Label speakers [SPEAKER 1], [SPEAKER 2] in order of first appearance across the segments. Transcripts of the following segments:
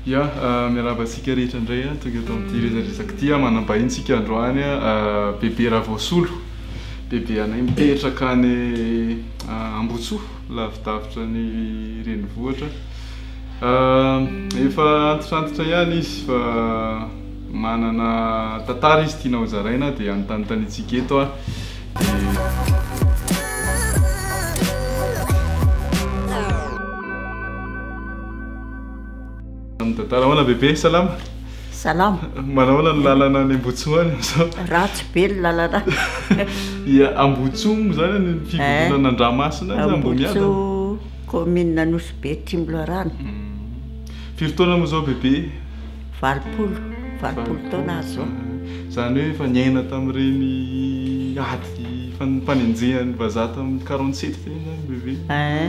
[SPEAKER 1] Ya, miarahaba antsika rehetra indray an, tonga eto amin'ity resadresaka ity an, manam-bahiny tsika androany an, Bebe Ravaosolo, bebe anay mipetraka any Ambotsoa, lavidavitra ny renivohitra. Efa antitrantitra ihany izy fa manana tantara izy tiana hozaraina dia anontanintaniantsika eto an. Dia Manahoana bebe, salama?
[SPEAKER 2] Salama.
[SPEAKER 1] Manahoana ny lalana any Ambotsoa any amin'izao?
[SPEAKER 2] Ratsy be ny lalana
[SPEAKER 1] any. Ia, Ambotsoa moa izany any amin'ny fivondronana Andramasina sa Ambohimiadana?
[SPEAKER 2] Ambotsoa, commune Anosibe Tsimilorano.
[SPEAKER 1] Firy taona moa izao bebe?
[SPEAKER 2] 80, 80 taona aho izao.
[SPEAKER 1] Izany hoe efa niaina tamin'ireny ady fanenjehan'ny vazaha tamin'ny 47 ireny izany bebe?
[SPEAKER 2] Eeh.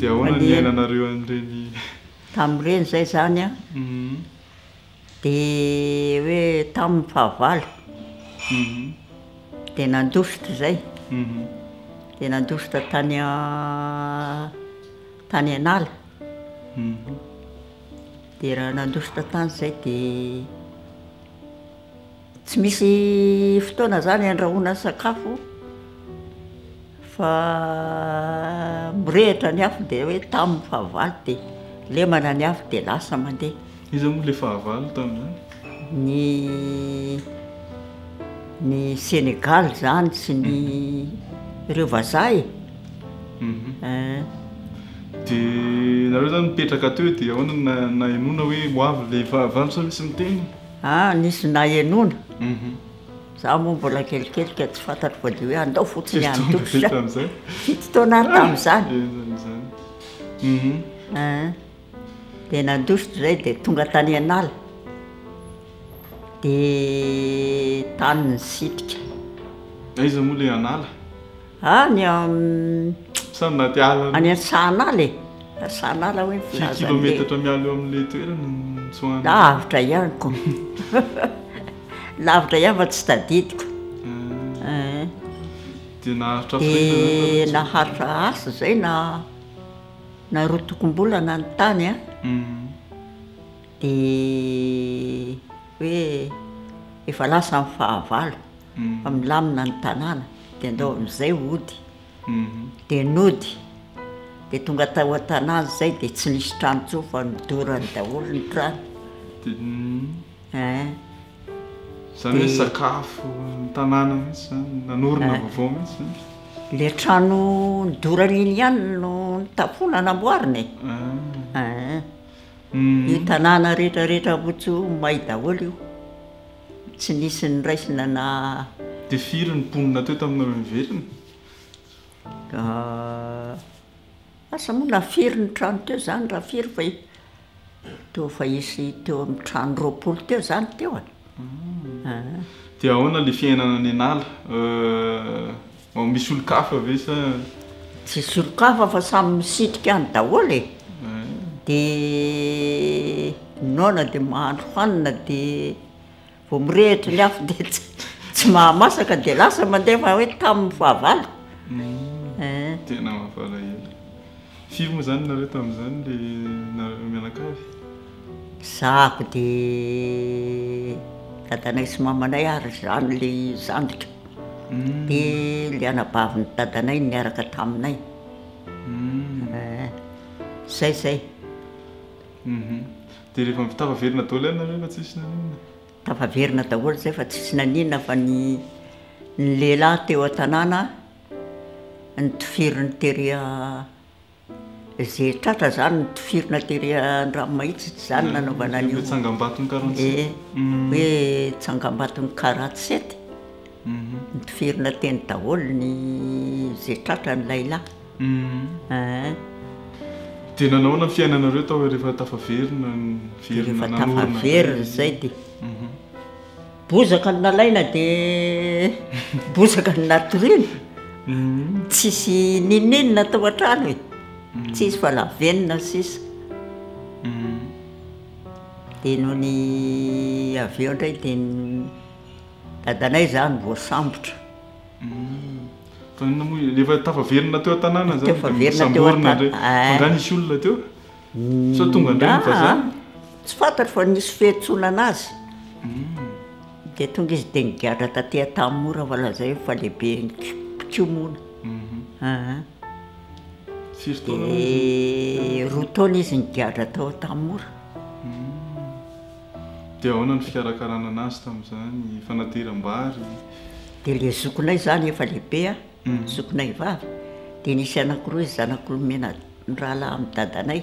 [SPEAKER 1] Dia ahoana ny niainanareo an'ireny?
[SPEAKER 2] Tamin'ireny izay izany an, dia hoe tamin'ny fahavalo, dia nandositra izay, dia nandositra tany tany an'ala. Dia raha nandositra tany izay dia tsy misy fotoana izany andrahoana sakafo fa mirehitra ny afo dia hoe tamin'ny fahavalo dia lemana ny afo dia lasa mandeha.
[SPEAKER 1] Iza moa ilay fahavalo tamin'izany?
[SPEAKER 2] Ny ny Sénégal izany sy ny ireo vazaha e.
[SPEAKER 1] Eh. Dia nareo zany mipetraka teo dia ahoana no nahenoana hoe ho avy ilay fahavalo sa misy miteny?
[SPEAKER 2] Ah, nisy nahenoana. Za moa mbola kelikely ka tsy fantatro fa dia hoe andao fotsiny handositra. Fito taona aho tamin'izany. Eh. Dia nandositra izay dia tonga tany an'ala. Dia tany nisitrika.
[SPEAKER 1] Aiza moa ilay an'ala?
[SPEAKER 2] Any am.
[SPEAKER 1] Sa anaty ala?
[SPEAKER 2] Any an-tsahan'ala e! Sahan'ala hoe ny
[SPEAKER 1] filazan'ilay. Firy kilometatra miala eo amin'ilay toerana no nitsoahana?
[SPEAKER 2] Lavitra ihany ko. Lavitra ihany fa tsy tadidiko.
[SPEAKER 1] Eh. Dia naharitra firy taona zany nareo?
[SPEAKER 2] Dia naharitra asa izay na na roa tokom-bolana ny tany an. Dia hoe efa lasa ny fahavalo. Fa milamina ny tanàna dia andao amin'izay hody. Dia nody, dia tonga tao an-tanàna izay dia tsy nisy trano intsony fa nodorany daholo ny trano. Ein.
[SPEAKER 1] Izany hoe sakafo ny tanàna mihitsy izany, nanorina vaovao mihitsy izany.
[SPEAKER 2] Ilay trano nodorana iny ihany no nitafoana namboarina e. Ein. Io tanàna rehetra rehetra Ambohitsoa may daholo io. Tsy nisy noraisina na.
[SPEAKER 1] Dia firy ny mponina teo taminareo niverina?
[SPEAKER 2] Asa moa na firy ny trano teo izany raha firy fa toa efa hisy teo amin'ny trano 20 teo izany teo e.
[SPEAKER 1] Dia ahoana ilay fiainana any an'ala? Misy olon-kafa ve sa?
[SPEAKER 2] Tsisy olon-kafa fa samy misitrika any daholo e! Dia noana dia mahandro hanina dia vao mirehitra ny afo dia tsy mahamasaka dia lasa mandeha fa hoe tamin'ny fahavalo.
[SPEAKER 1] Tena mampalahelo. Firy moa izany nareo tamin'izany le nareo mianakavy?
[SPEAKER 2] Zahako dia dadanay sy mamanay ary izany le zandriko. Dia le anabavin'i dadanay niaraka taminay. Eh, zay zay.
[SPEAKER 1] Dia rehefa tafaverina daholo ihany nareo fa tsisy naninona?
[SPEAKER 2] Tafaverina daholo zay fa tsisy naninona fa ny ny lehilahy teo an-tanàna notifiriny tery Ze tratra zany notifirina tery Andranomahitsy zany nanaovana an'io.
[SPEAKER 1] Hoe tsangambaton'ny 47.
[SPEAKER 2] Eh, hoe tsangambaton'ny 47. Notifirina teny daholo ny ze tratra ny lahilahy. Eh.
[SPEAKER 1] Dia nanahoana ny fiainanareo tao rehefa tafaverina niverina
[SPEAKER 2] Rehefa tafaverina zay dia bozaka no nalaina dia bozaka no natoriana. Tsisy n'inon'inona tao an-trano e, tsisy fa lavenona sisa. Dia nony avy eo indray dia ny dadanay izany voasambotra.
[SPEAKER 1] Fa inona moa, rehefa tafaverina teo an-tanàna izany dia
[SPEAKER 2] Tafaverina teo
[SPEAKER 1] nosamborina indray.
[SPEAKER 2] an-tanà-
[SPEAKER 1] Fa angaha nisy olona teo? Sao tonga indray ny vazaha?
[SPEAKER 2] Tsy fantatro fa nisy fiantsoana anazy. Dia tonga izy dia nigadra taty Antanimora fa lazainy fa lehibe mpikomy hono. Aa.
[SPEAKER 1] Firy taona moa izy?
[SPEAKER 2] Dia roa taona izy nigadra tao Antanimora.
[SPEAKER 1] Dia ahoana ny fikarakarana anazy tamin'izany, fanateram-bary?
[SPEAKER 2] Dia ilay zokinay izany efa lehibe an, zokinay vavy, dia nisy anankiroa izy zanak'olomena mirahalahy amin'ny dadanay,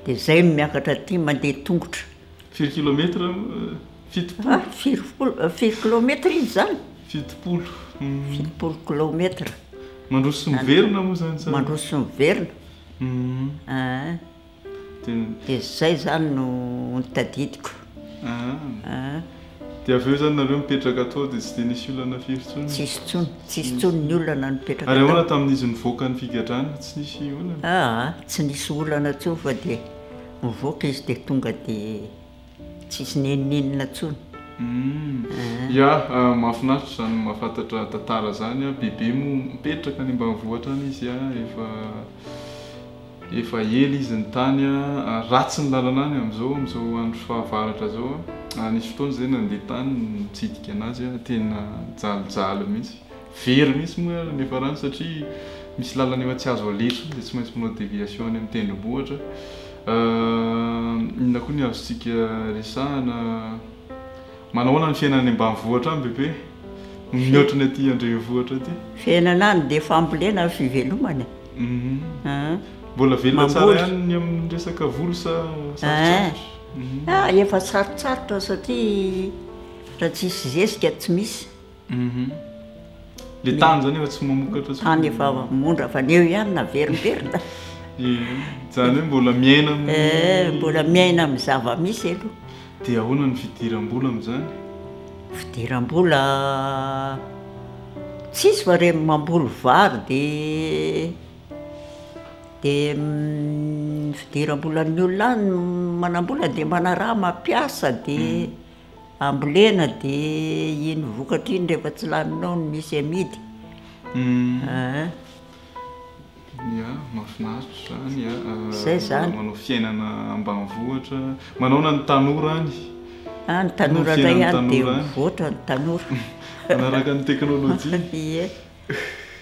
[SPEAKER 2] dia izay no miakatra aty mandeha tongotra.
[SPEAKER 1] Firy kilometra? 70.
[SPEAKER 2] Ah, firy folo, firy kilometra izy izany?
[SPEAKER 1] 70.
[SPEAKER 2] 70 kilometra.
[SPEAKER 1] Mandroso sy miverina moa izany sa?
[SPEAKER 2] Mandroso sy miverina. Aa. Dia izay izany no notadidiko.
[SPEAKER 1] Aa. Dia avy eo izany nareo nipetraka tao dia tsy dia nisy olana firy intsony?
[SPEAKER 2] Tsisy intsony, tsisy intsony ny olana nipetraka tao.
[SPEAKER 1] Ary ahoana tamin'izy nivoaka ny figadrana, tsy nisy olana?
[SPEAKER 2] Aa, tsy nisy olana intsony fa dia nivoaka izy dia tonga dia tsisy n'inon'inona intsony.
[SPEAKER 1] Ya, mahafinaritra izany mahafantatra tantara izany. Bebe moa mipetraka any ambanivohitra any izy efa Efa ela izy ny tany a, ratsy ny lalana any amin'izao, amin'izao andro fahavaratra izao a, nisy fotoana izay nandeha tany nitsidika anazy aho, tena nijalijaly mihitsy, very mihitsy moa ary ny niafarany satria misy lalana efa tsy azo aleha intsony dia tsy maintsy manao déviation any amin'ny tendrombohitra. Inona koa ny azontsika resahana? Manahoana ny fiainana any ambanivohitra any bebe? Mihoatra ny aty an-drenivohitra aty?
[SPEAKER 2] Fiainana any dia fambolena ny fivelomana e.
[SPEAKER 1] Mbola velona tsara ihany ny amin'ny resaka voly sa sarotsarotra?
[SPEAKER 2] Ah, efa sarotsarotra satria raha tsisy zezika tsy misy.
[SPEAKER 1] Le tany zany efa tsy mamokatra intsony.
[SPEAKER 2] Tany efa mondra fa ny eo ihany naverimberina.
[SPEAKER 1] Ie, zany hoe mbola miaina amin'ny.
[SPEAKER 2] Eh, mbola miaina amin'ny zava-misy aloha.
[SPEAKER 1] Dia ahoana ny fidiram-bola amin'izany?
[SPEAKER 2] Fidiram-bola tsisy fa ireny mamboly vary dia dia ny fidiram-bolan'ny olona any manam-bola dia manarama mpiasa dia ambolena dia iny vokatra iny rehefa tsy laninao no misy amidy. Aa.
[SPEAKER 1] Ya, mahafinaritra izany a.
[SPEAKER 2] Zay izany.
[SPEAKER 1] Manao fiainana ambanivohitra. Manaona ny tanora any?
[SPEAKER 2] Ah, ny tanora indray any dia mivoatra ny tanora.
[SPEAKER 1] Manaraka ny teknolojia.
[SPEAKER 2] Ie.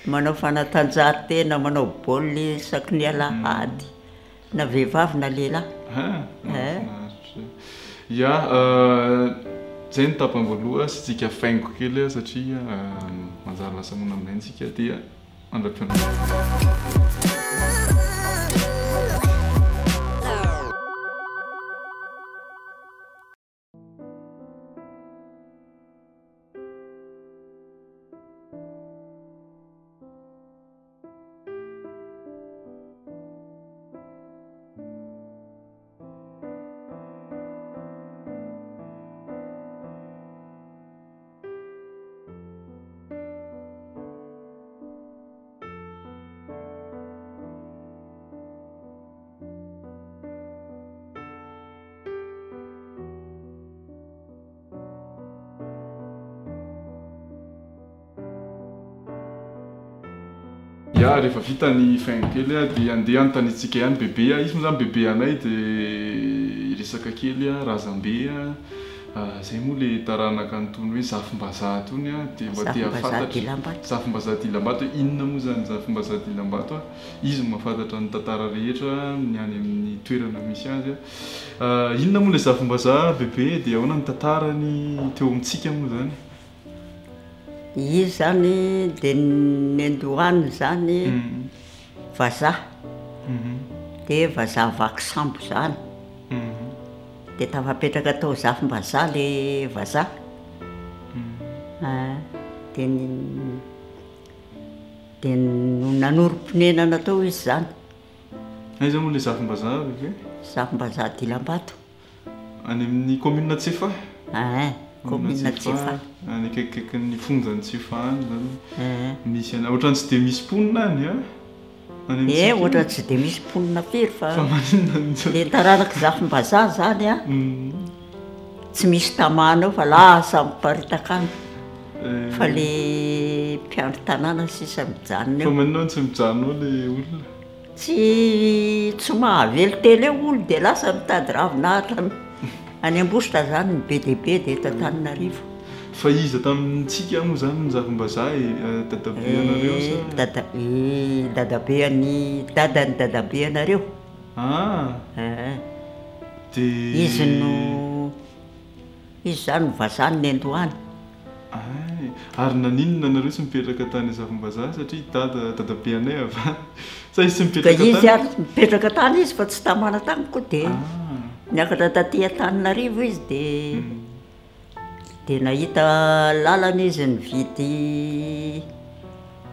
[SPEAKER 2] Manao fanatanjahantena, manao baolina isaky ny alahady. Na vehivavy na lehilahy.
[SPEAKER 1] Ah, mahafinaritra. Ya, zay ny tapany voalohany, asiantsika faingo kely satria manjary lasa moana amin'izay isika dia. Mandra-pihaona. Ya, rehefa vita ny faingo kely dia andeha hanontaniantsika ihany bebe, izy moa zany bebe anay dia hiresaka kely razambe. Zay moa le taranaka an'itony hoe zafimbazaha tony a, dia mba te hahafantatra zafimbazaha dilambato hoe inona moa zany zafimbazaha dilambato a, izy no mahafantatra ny tantara rehetra ny any amin'ny toerana misy azy a. Inona moa le zafimbazaha bebe dia ahoana ny tantarany teo amintsika moa zany?
[SPEAKER 2] Izy zany dia nendohaniny zany vazaha, dia vazaha vaky sambo zany. Dia tafapetraka tao Zafimbazaha le vazaha. Dia dia nanorim-ponenana tao izy izany.
[SPEAKER 1] Aiza moa le Zafimbazaha bebe?
[SPEAKER 2] Zafimbazaha Dilambato.
[SPEAKER 1] Any amin'ny commune Tsiafahy?
[SPEAKER 2] Ein, commune Tsiafahy.
[SPEAKER 1] Any akaikikaikin'ny fonjan'i Tsiafahy any izany. Misy any, ohatran'ny tsy dia misy mponina any an?
[SPEAKER 2] Eh, ohatran'ny tsy dia misy mponina firy fa le taranak'i Zafimbazaha zany an, tsy misy tamana eo fa lasa miparitaka any, fa le mpiandry tanàna sisa mijanona eo.
[SPEAKER 1] Fa maninona no tsy mijanona eo le olona?
[SPEAKER 2] Tsy tsy mahavelon-tena eo hono dia lasa mitady ravinahitra. Any Ambositra izany ny be dia be dia eto Antananarivo.
[SPEAKER 1] Fa iza tamintsika moa izany no Zafimbazaha e? Dadabe anareo sa?
[SPEAKER 2] Dada, i dadabe an'i dadan'i dadabe anareo.
[SPEAKER 1] Ah!
[SPEAKER 2] Eh.
[SPEAKER 1] Dia.
[SPEAKER 2] Izy no, izy izany no vazaha no nendohany.
[SPEAKER 1] Hay! Ary naninona nareo tsy mipetraka tany Zafimbazaha satria dada, dadabe anay avy any? Sa izy tsy
[SPEAKER 2] Ka
[SPEAKER 1] mipetraka
[SPEAKER 2] izy
[SPEAKER 1] tany?
[SPEAKER 2] ary mipetraka tany izy fa tsy tamana tany koa dia
[SPEAKER 1] Ah!
[SPEAKER 2] niakatra taty Antananarivo izy dia dia nahita lalana izy nividy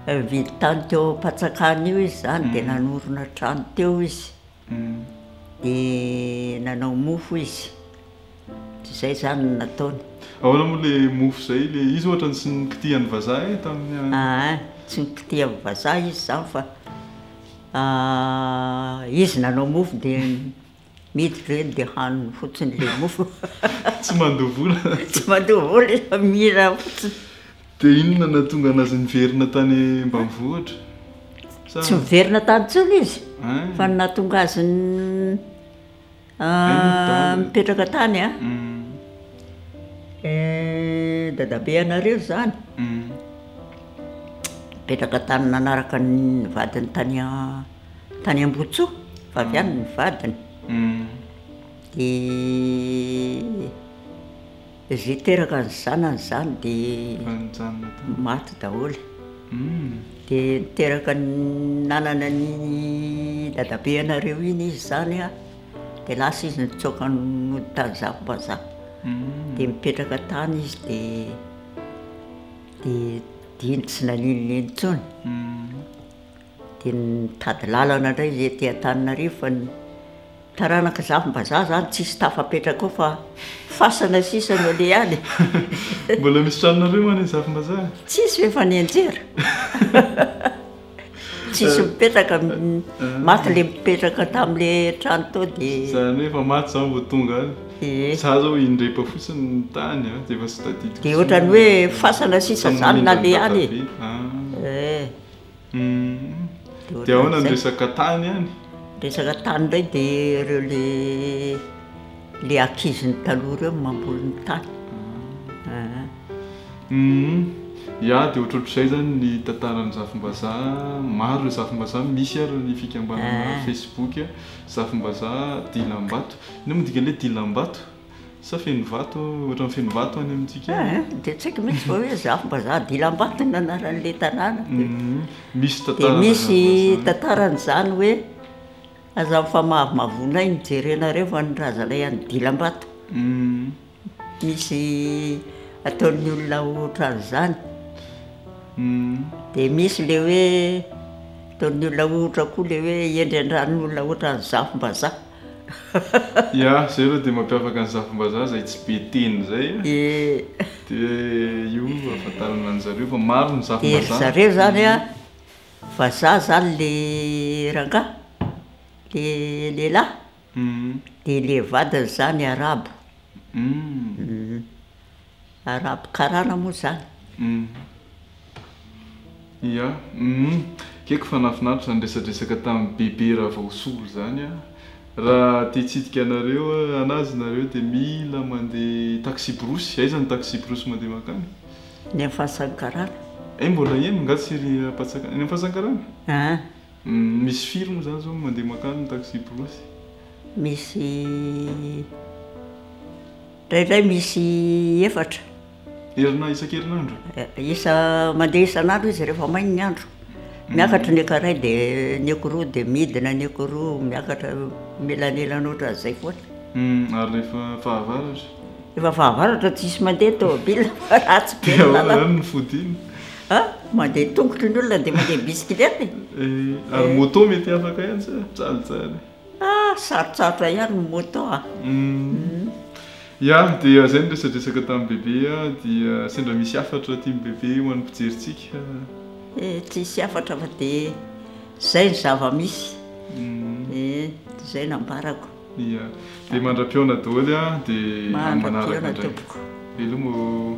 [SPEAKER 2] nividy tany teo Ampatsakana io izy izany dia nanorina trano teo izy dia nanao mofo izy. Dia izay izany no nataony.
[SPEAKER 1] Ahoana moa le mofo izay le izy ohatrany tsy nikitihan'ny vazaha e tamin'ny.
[SPEAKER 2] Aa tsy nikitihan'ny vazaha izy izany fa izy nanao mofo dia miditra eny dia haniny fotsiny le mofo.
[SPEAKER 1] Tsy mandoa vola.
[SPEAKER 2] Tsy mandoa vola izy fa mihira fotsiny.
[SPEAKER 1] Dia inona nahatonga anazy niverina tany ambanivohitra? Sa.
[SPEAKER 2] Tsy niverina tany intsony izy fa ny nahatonga azy Mipetraka tany a. Dadabe anareo izany. Mipetraka tany nanaraka ny vadiny tany tany Ambohitsoa, fa avy any ny vadiny. Dia izay teraka ny zanany izany dia maty daholo. Dia niteraka nanana an'iny dadabe anareo iny izy izany an, dia lasa izy nitsoaka nody tany Zafimbazaha. Dia nipetraka tany izy dia dia dia iny tsy naninona intsony. Dia nitady lalana indray izy ety Antananarivo fa ny taranaka Zafimbazaha izany tsisy tafapetraka ao fa fasana sisa no aleha any.
[SPEAKER 1] Mbola misy tranonareo any Zafimbazaha?
[SPEAKER 2] Tsisy fa efa nianjera. Tsisy mipetraka, maty le mipetraka tamin'le trano tao dia.
[SPEAKER 1] Izany hoe efa maty izany vao tonga any.
[SPEAKER 2] Ie.
[SPEAKER 1] Za zao indrepa fotsiny ny tany an, dia efa tsy tadidiko
[SPEAKER 2] Dia
[SPEAKER 1] intsony.
[SPEAKER 2] ohatran'ny hoe fasana sisa izany naleha any e.
[SPEAKER 1] Ah.
[SPEAKER 2] Eh.
[SPEAKER 1] Dia ahoana ny resaka tany any?
[SPEAKER 2] Resaka tany indray dia ireo le le ankiziny taloha ireo no mamboly ny tany.
[SPEAKER 1] Ya, dia ohatrohatr'izay izany ny tantaran'ny Zafimbazaha. Maro ireo Zafimbazaha, misy ary ny fikambanana Facebook Zafimbazaha Dilambato. Inona moa dikan'ilay Dilambato? Sa feno vato, ohatran'ny feno vato any amintsika any?
[SPEAKER 2] Eh, dia tsy haiko mihitsy fa hoe Zafimbazaha Dilambato no anaran'ilay tanàna.
[SPEAKER 1] Misy
[SPEAKER 2] Dia
[SPEAKER 1] tantarana
[SPEAKER 2] misy
[SPEAKER 1] zany.
[SPEAKER 2] tantaran'izany hoe aza mifamavomavonay no jerenareo fa ny razanay any Dilambato. Misy ataon'ny olona ohatran'izany. Dia misy ilay hoe ataon'ny olona ohatra koa ilay hoe hendry an-dranon'olona ohatran'ny Zafimbazaha.
[SPEAKER 1] Ya, zay aloha dia mampiavaka ny zafimbazaha zay tsy be teny zay a.
[SPEAKER 2] Dia.
[SPEAKER 1] Dia io ahafantarana an'zareo fa maro ny
[SPEAKER 2] Dia ry
[SPEAKER 1] zafimbazaha.
[SPEAKER 2] zareo zany a, vazaha zany le rangahy, le lehilahy, dia le vadiny zany arabo. Arabo karana moa izany.
[SPEAKER 1] Ia, humm, keko fa nahafinaritra ny resadresaka tamin'i Bebe Ravaosolo izany a! Raha te hitsidika anareo anazy nareo dia mila mandeha taxi-brousse, aiza ny taxi-brousse mandeha mankany?
[SPEAKER 2] Ny amin'ny Fasankarana.
[SPEAKER 1] Eh mbola eny nga tsy ry Ampatsaka, eny amin'ny Fasankarana?
[SPEAKER 2] An.
[SPEAKER 1] Misy firy moa izany izao mandeha mankany ny taxi-brousse?
[SPEAKER 2] Misy. Indraindray misy efatra.
[SPEAKER 1] Herina isan-kerinandro?
[SPEAKER 2] Isa mandeha isan'andro izy rehefa maina ny andro. Miakatra ny ankiray dia ny ankiroa dia midina ny ankiroa, miakatra mielanelana ohatran'izay foana.
[SPEAKER 1] Ary rehefa fahavaratra?
[SPEAKER 2] Rehefa fahavaratra tsisy mandeha tômôbila fa ratsy be ny
[SPEAKER 1] Dia ahoana
[SPEAKER 2] lalana.
[SPEAKER 1] izany ny fodiana?
[SPEAKER 2] A! Mandeha tongotra ny olona dia mandeha bisikileta e.
[SPEAKER 1] Ary moto mety afaka ihany sa mijalijaly?
[SPEAKER 2] Ah, sarotsarotra ihany ny moto a!
[SPEAKER 1] Ya, dia zay niresadresaka tamin'i Bebe a, dia sendra misy hafatra tian'i Bebe ho an'ny mpijerintsika.
[SPEAKER 2] Eh, tsisy hafatra fa dia zay ny zava-misy. Eh, zay nambarako.
[SPEAKER 1] Ya, dia mandra-pihaona daholo a, dia amin'ny manaraka
[SPEAKER 2] Mandra-pihaona
[SPEAKER 1] indray.
[SPEAKER 2] tompoko.
[SPEAKER 1] Veloma ô.